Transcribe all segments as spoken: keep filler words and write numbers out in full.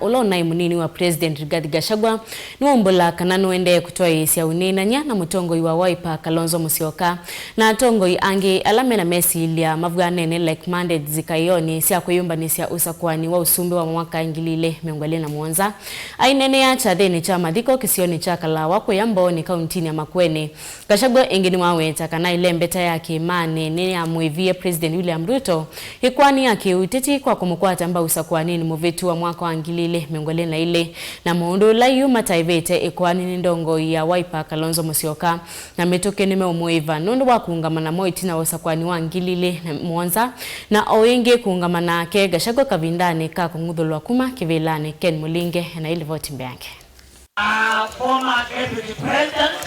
Ũla ũnaĩ mũnini wa President Rigathi Gachagua nĩwaumbũla kana nũendee kũtwaĩĩsya ũneenany'a na mũtongoi wa Wiper Kalonzo Musyoka na atongoi angĩ ala mena mesilĩlya mavw'anene, like-minded, nzikaĩonĩ sya kwĩyũmbanĩsya ũsakũani wa ũsumbĩ wa mwaka ngili ilĩ mĩongo ĩlĩ na mũonza. Aineenea kyathĩnĩ kya mathiko kĩsionĩ kya Kalawa kũya Mbooni kauntinĩ ya Makueni, Gachagua ĩngĩ nĩwaweta kana ĩlembeta ya kĩĩmanĩ nĩyamwĩvie President William Ruto ĩkoani ya kĩũteti kwa kũmũkwata mbau ũsakũanĩnĩ mũvĩtu wa mwaka wa ngili ilĩ mĩongo ĩlĩ na ilĩ, na maũndũ ũla yu mataĩvĩte ĩkoani nĩ ndongoi ya Wiper Kalonzo Musyoka, na mĩtũkĩ nĩmeũmũĩva nũndũ wa kũũngama namo ĩtina wa ũsakũani wa ngili ilĩ na mũonza, na o ĩngĩ kũũngama nake Gachagua kavindanĩ ka kũng'uthũlwa kuma kĩvĩlanĩ. Ken Mũlinge ena ĩlivoti mbeange.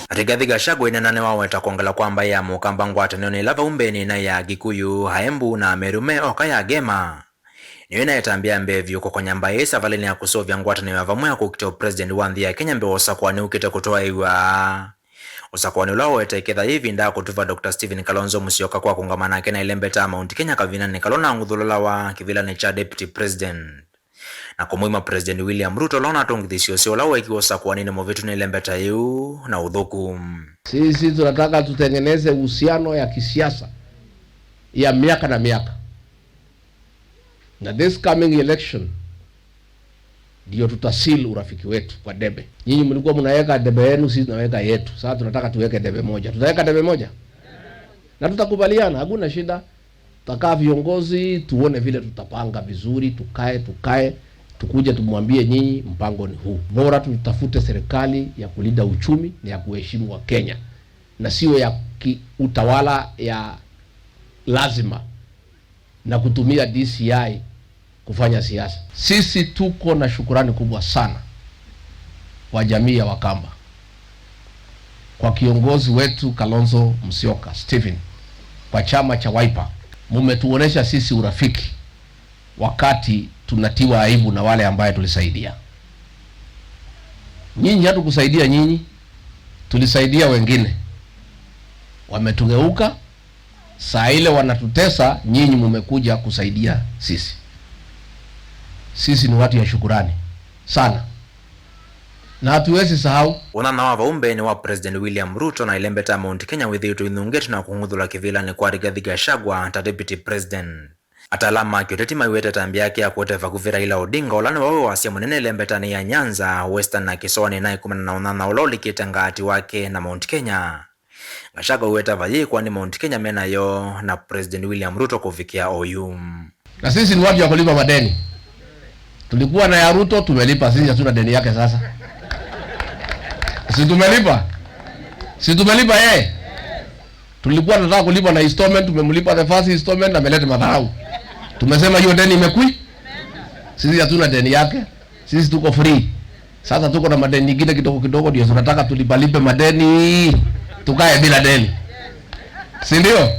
Rigathi Gachagua ĩnena nĩwaweta kwongela kwa mbaĩ ya Mũkamba ngwatanĩonĩ ĩla vau mbeenĩ ĩnaĩ ya Kikuyu, Aembu na Ameru me oka ya Gema. Nĩyo ĩnaĩ ĩtambya ya mbee vyũ kũkonya mbaĩ ĩĩ savalĩnĩ ya kũseũvya ngwatanĩo ya vamwe ya kũkita ũpresident wa nthĩ ya Kenya mbee wa ũsakũani ũkĩte kũtwaĩw'a. Ũsakũani ũla waweta ĩketha yĩ ĩvinda ya kũtuva Doctor Stephen Kalonzo Musyoka kwa kũũngama nake na ĩlembeta ya Mount Kenya kavindanĩ kala ũnang'uthũlũlawa kĩvĩlanĩ kya deputy president. Na kũmũima President William Ruto ũla ũnatũngĩthisye ũseo ũla weekiwe ũsakũanĩnĩ mũvĩtu nĩ ĩlembeta yĩu na ũthũku. Sisi tunataka tutengeneze uhusiano ya kisiasa ya miaka na miaka. Na this coming election ndio tutaseal urafiki wetu kwa debe. Nyinyi mlikuwa mnaweka debe yenu, sisi tunaweka yetu. Sasa tunataka tuweke debe moja. Tutaweka debe moja? Na tutakubaliana, hakuna shida. Tutakaa viongozi, tuone vile tutapanga vizuri, tukae, tukae, tukuje tumwambie nyinyi mpango ni huu. Bora tutafute serikali ya kulinda uchumi na ya kuheshimu wa Kenya, na sio ya ki-, utawala ya lazima na kutumia D C I kufanya siasa. Sisi tuko na shukurani kubwa sana kwa jamii ya Wakamba, kwa kiongozi wetu Kalonzo Musyoka Stephen, kwa chama cha Wiper. Mumetuonesha sisi urafiki wakati tunatiwa aibu na wale ambaye tulisaidia. Nyinyi hatukusaidia nyinyi, tulisaidia wengine. Wametugeuka, saa ile wanatutesa, nyinyi mumekuja kusaidia sisi. Sisi ni watu ya shukurani sana. Na hatuwezi sahau. Ũnana wa vau mbeenĩ wa President William Ruto na ĩlembeta ya Mount Kenya wĩthĩĩtwe ĩnungĩtwe na kũng'uthũlwa kĩvĩlanĩ kwa Rigathi Gachagua ta deputy president. Ataalamu ma kĩũteti maiweta ĩtambya yake ya kũete vakuvĩ Raila Odinga, ũla nĩwe wĩ wasya mũnene ĩlembetanĩ ya Nyanza, Western na Kĩsoanĩ ĩnaĩ kumana na ũnana ũla ũlikĩte ngaati wake na Mount Kenya. Gachagua weta vayĩkwa nĩ Mount Kenya menayo na President William Ruto kũvikĩa oyu. Na sisi ni watu ya kulipa madeni. Tulikuwa na ya Ruto, tumelipa, sisi hatuna deni yake sasa. Si tumelipa? Si tumelipa yeye? Tulikuwa tunataka kulipa na installment, tumemlipa the first installment, ameleta madharau. Tumesema hiyo deni imekwi. Sisi hatuna deni yake. Sisi tuko free. Sasa tuko na madeni ingine kidogo kidogo, ndio tunataka tulipalipe madeni, tukae bila deni, si ndio?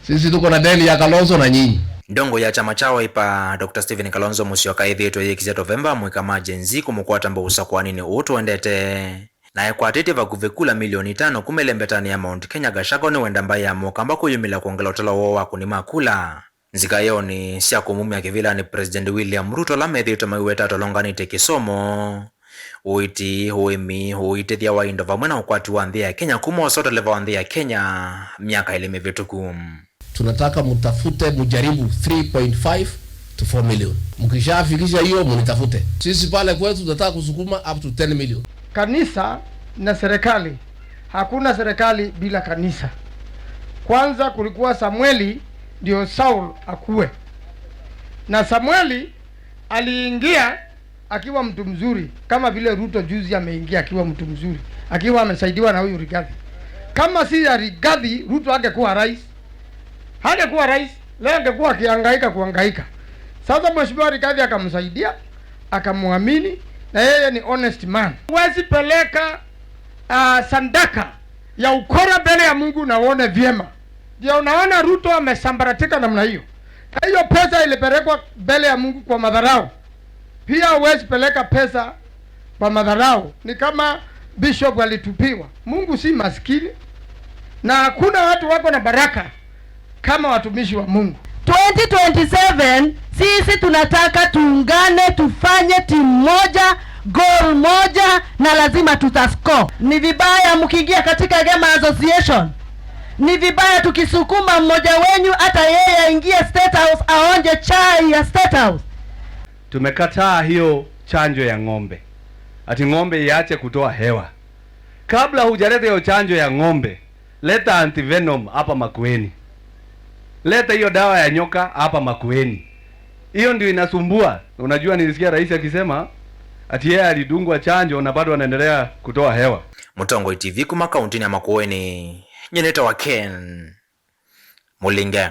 Sisi tuko na deni ya Kalonzo na nyinyi. Ndongo ya chama cha Wiper, Doctor Stephen Kalonzo Musyoka, ĩthĩĩtwe yĩkisya Tovemba amũika ma Gen Z kũmũkwata mbau ũsakũanĩnĩ ũũ tũendete. Na ekwatĩtye vakuvĩ kula milioni itano kuma ĩlembetanĩ ya Mount Kenya, Gachagua nĩwenda mbaĩ ya Mũkamba kũyumĩla kwongela ũtalo woo wa akũni ma kula. Nzikaĩonĩ sya kũmumya kĩvĩlanĩ President William Ruto, ala methĩĩtwe maiweta atolonganĩtye kĩsomo, ũiiti, ũĩmi, ũitĩthya wa indo vamwe na ũkwati wa nthĩ ya Kenya kuma ũsa ũteleva wa nthĩ ya Kenya myaka ĩlĩ mĩvĩtũku. Tunataka mtafute, mjaribu three point five to four million. Mkishafikisha hiyo, mnitafute. Sisi pale kwetu tunataka kusukuma up to ten million. Kanisa na serikali. Hakuna serikali bila kanisa. Kwanza kulikuwa Samueli, ndio Saul akuwe. Na Samueli aliingia akiwa mtu mzuri, kama vile Ruto juzi ameingia akiwa mtu mzuri, akiwa amesaidiwa na huyu Rigathi. Kama si ya Rigathi, Ruto angekuwa rais. Hangekuwa rais, leo angekuwa akihangaika kuhangaika. Sasa Mheshimiwa Rigathi akamsaidia, akamwamini, na yeye ni honest man. Huwezi peleka, ah, sandaka ya ukora mbele ya Mungu na uone vyema. Ndio unaona Ruto amesambaratika namna hiyo. Na hiyo pesa ilipelekwa mbele ya Mungu kwa madharau. Pia huwezi peleka pesa kwa madharau. Ni kama bishop alitupiwa. Mungu si maskini. Na hakuna watu wako na baraka kama watumishi wa Mungu. Twenty twenty-seven, sisi tunataka tuungane, tufanye timu moja, goal moja, na lazima tutascore. Ni vibaya mkiingia katika Gamer Association. Ni vibaya tukisukuma mmoja wenyu hata yeye aingie State House aonje chai ya State House. Tumekataa hiyo chanjo ya ng'ombe. Ati ng'ombe iache kutoa hewa. Kabla hujaleta hiyo chanjo ya ng'ombe, leta antivenom hapa Makueni. Leta hiyo dawa ya nyoka hapa Makueni. Hiyo ndio inasumbua. Unajua, nilisikia rais akisema ati yeye alidungwa chanjo na bado anaendelea kutoa hewa. Mũtongoi T V kuma kauntinĩ ya Makueni, nyie nĩtawa Ken Mũlinge.